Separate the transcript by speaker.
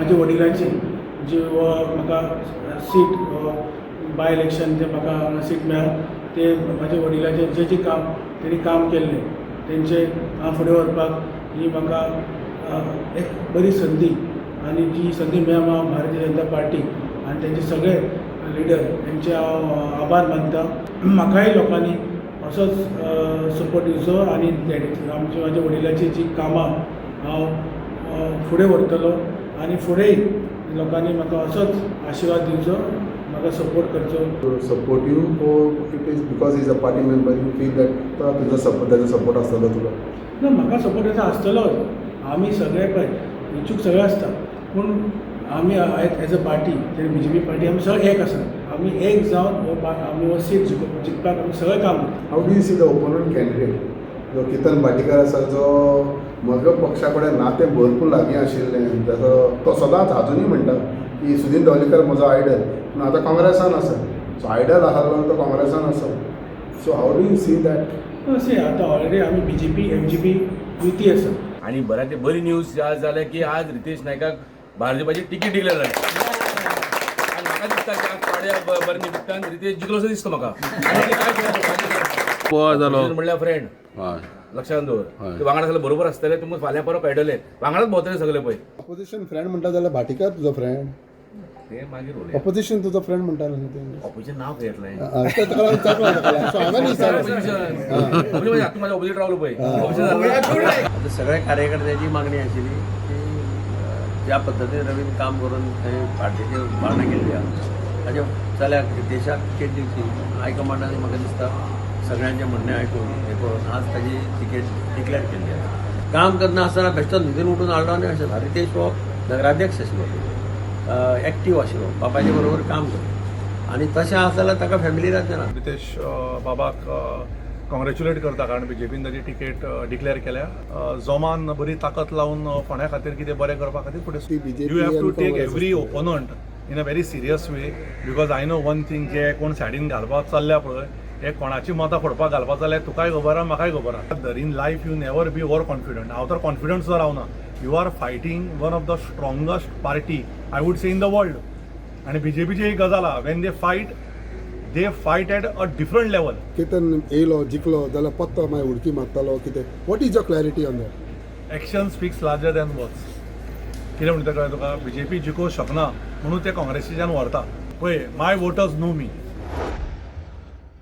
Speaker 1: म्हाज्या वडिलांची जी म्हाका सीट, बाय इलेक्शन जे म्हाका हांगा सीट मेळ्ळा, ते म्हाज्या वडिलांचे जे जे काम तेणी काम केल्लें, तेंचे हांव फुडें व्हरपाक ही म्हाका एक बरी संदी आनी जी संदी मेळ्ळ्या, हांव भारतीय जनता पार्टी आनी तेंचे सगळे लिडर हेंचे हांव आभार मानता. म्हाकाय लोकांनी असोच सपोर्ट दिवचो आनी आमच्या म्हाज्या वडिलाची जी कामां हांव फुडें व्हरतलो आनी फुडेंय लोकांनी म्हाका असोच आशिर्वाद दिवचो, म्हाका सपोर्ट करचो.
Speaker 2: Support you or it is because he's a party member, you feel that तो तुजो सपोर्ट, ताजो सपोर्ट आसतलो तुका?
Speaker 1: ना, म्हाका सपोर्ट असो आसतलोच. आमी सगळे पळय इच्छूक सगळे आसता, पूण आमी एज अ पार्टी, ते बीजेपी पार्टी, आमी सगळे एक आसा. आमी एक जावन हो आमी हो सीट जिखपाक आमी सगळे काम करता.
Speaker 2: How do you see the opponent candidate, जो केतन भाटीकर आसा, जो म्हजो पक्षा कडेन नातें भरपूर लागीं आशिल्लें, ताजो तो सदांच आजुनूय म्हणटा की सुदीन ढवळीकर म्हजो आयडल, पूण आतां काँग्रेसान आसा. सो आयडल आसलो तो काँग्रेसान आसा. So how do you see that?
Speaker 1: अशें आतां ऑलरेडी आमी बीजेपी एमजीपी युती आसा.
Speaker 3: आणि बऱ्यातली बरी न्यूज आज जाल्या की आज रितेश नायकाक भाजपाची तिकीट डिक्लेअर जाली आणि म्हाका दिसता की आज पाड्या बऱ्या निमित्तान रितेश जिखलो असो दिसता म्हाका. आणि ते काय करता?
Speaker 4: गोवा जालो.
Speaker 3: Opposition म्हणल्यार फ्रेंड. लक्षात दवर. ते वांगडा सगळे बरोबर आसतले, तुमकां फाल्यां परत कळटले, वांगडाच भोंवतले सगळे पळय.
Speaker 2: अपोजिशन फ्रेंड म्हणटा जाल्यार भाटीकर तुजो फ्रेंड?
Speaker 3: ते मागीर उलोवया.
Speaker 2: अपोजिशन तुजो फ्रेंड म्हणटा न्हू ते.
Speaker 3: ऑपोजिशन नाव खंय येतलें?
Speaker 2: ते ताका लागून विचारलें ताका लागून. सो हांवें विचारलें.
Speaker 3: ऑपोजिशन म्हणजे तूं म्हाज्या ऑपोजिट रावलो पळय, ऑपोजिशन जालें.
Speaker 5: आता सगळ्या कार्यकर्त्याची मागणी आशिल्ली की ज्या पद्दतीन रवीन काम करून थंय पार्टीची उबारणी केल्ली आहा, ताच्या चल्याक रितेशाक तिकेट दिवची. हायकमांडान म्हाका दिसता सगळ्यांचें म्हणणें आयकून हें करून आज ताजी तिकेट डिक्लेअर केल्ली आसा. काम करना आसतना बेश्टो न्हिदून उठून हाडलो आनी अशें ना. रितेश हो नगराध्यक्ष आशिल्लो, एक्टीव आशिल्लो, बापायच्या बरोबर काम करता आनी तशें आसा जाल्यार ताका फॅमिली ना.
Speaker 6: रितेश बाबाक कॉंग्रेच्युलेट करता, कारण बीजेपीन ताजी तिकेट डिक्लेअर केल्या. जोमान बरी ताकद लावन फोंड्या खातीर कितें बरें करपा खातीर फुडें.
Speaker 2: ती BJP
Speaker 6: you have to
Speaker 2: आनी
Speaker 6: टेक
Speaker 2: काँग्रेस
Speaker 6: एवरी
Speaker 2: आसतली.
Speaker 6: Opponent in a very serious way, because I know one thing, जे कोण सायडीन घालपाक चल्ल्या पळय, हे कोणाची मतां फोडपाक घालपाक जाल्यार तुकाय खबर आहा, म्हाकाय खबर आहा. In life you never be over confident. हांव तर कॉन्फिडंट सुद्दां रावना. You are fighting one of the strongest party, I would say, in the world. आनी बीजेपीची एक गजाल आहा, when they fight, they fight at a different level.
Speaker 2: Ketan येयलो, जिखलो जाल्यार पत्तो मागीर उडकी मारतलो कितें? What is your clarity on that?
Speaker 6: Action speaks larger than words. कितें म्हणटा कळ्ळें तुका? बीजेपी जिखोवंक शकना म्हणून ते काँग्रेसीच्यान व्हरता पळय. My voters know me.